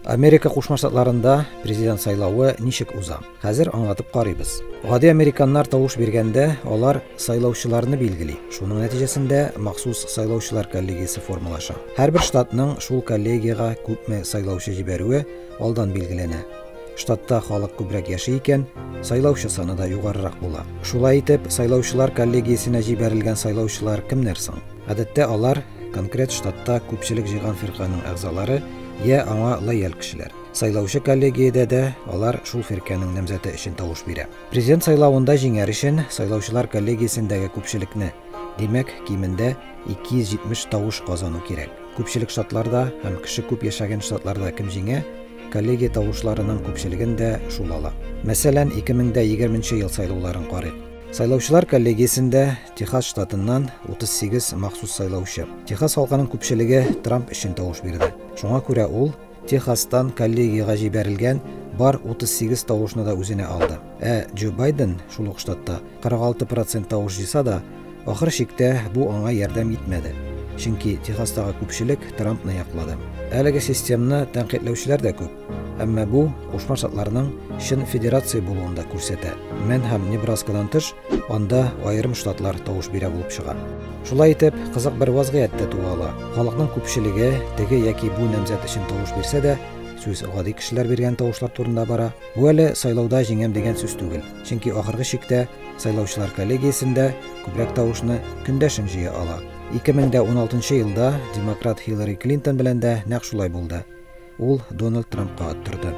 Америка Кушма Штатларында президент сайлавы ничек уза? Хәзер аңлатып карыйбыз. Гади американнар тавыш биргәндә, алар сайлаучыларны билгели. Шуның нәтиҗәсендә махсус сайлаучылар коллегиясе формалаша. Һәрбер штатның шул коллегиягә күпме сайлаучы җибәрүе алдан билгеләнә. Штатта халык күбрәк яши икән, сайлаучы саны да югарырак була. Шулай итеп, сайлаучылар коллегиясенә җибәрелгән сайлаучылар кемнәр соң? Гадәттә алар конкрет штатта күпчелек җыйган фирканең әгъзалары йә аңа лояль кешеләр. Сайлаучы коллегиядә дә алар шул фирканең намзәте өчен тавыш бирә. Президент сайлавында җиңәр өчен сайлаучылар коллегиясендәге күпчелекне, димәк, кимендә 270 тавыш казану кирәк. Күпчелек штатларда һәм кеше күп яшәгән штатларда кем җиңә, коллегия тавышларының күпчелеген дә шул ала. Мәсәлән, 2020 ел сайлауларын карыйк. Сайлаучылар коллегиясендә Техас штатыннан 38 махсус сайлаучы. Техас халкының күпчелеге Трамп өчен тавыш бирде. Шуңа күрә ул Техастан коллегиягә җибәрелгән бар 38 тавышны да үзенә алды. Ә Джо Байден шул ук штатта 46 процент тавыш җыйса да, ахыр чиктә бу аңа ярдәм итмәде. Чөнки Техастагы күпчелек Трампны яклады. Әлеге системны тәнкыйтьләүчеләр дә күп. Әмма бу Кушма Штатларның чын федерация булуын да күрсәтә. Мэн һәм Небраскадан тыш, анда аерым штатлар тавыш бирә булып чыга. Шулай итеп, кызык бер вазгыять тә туа ала. Халыкның күпчелеге теге яки бу намзәт өчен тавыш бирсә дә, сүз гади кешеләр биргән тавышлар турында бара. Бу әле сайлауда җиңәм дигән сүз түгел. Чөнки ахыргы чиктә сайлаучылар коллегиясендә күбрәк тавышны көндәшең җыя ала. 2016 елда демократ Хиллари Клинтон белән дә нәкъ шулай булды. Ул Дональд Трампка оттырды.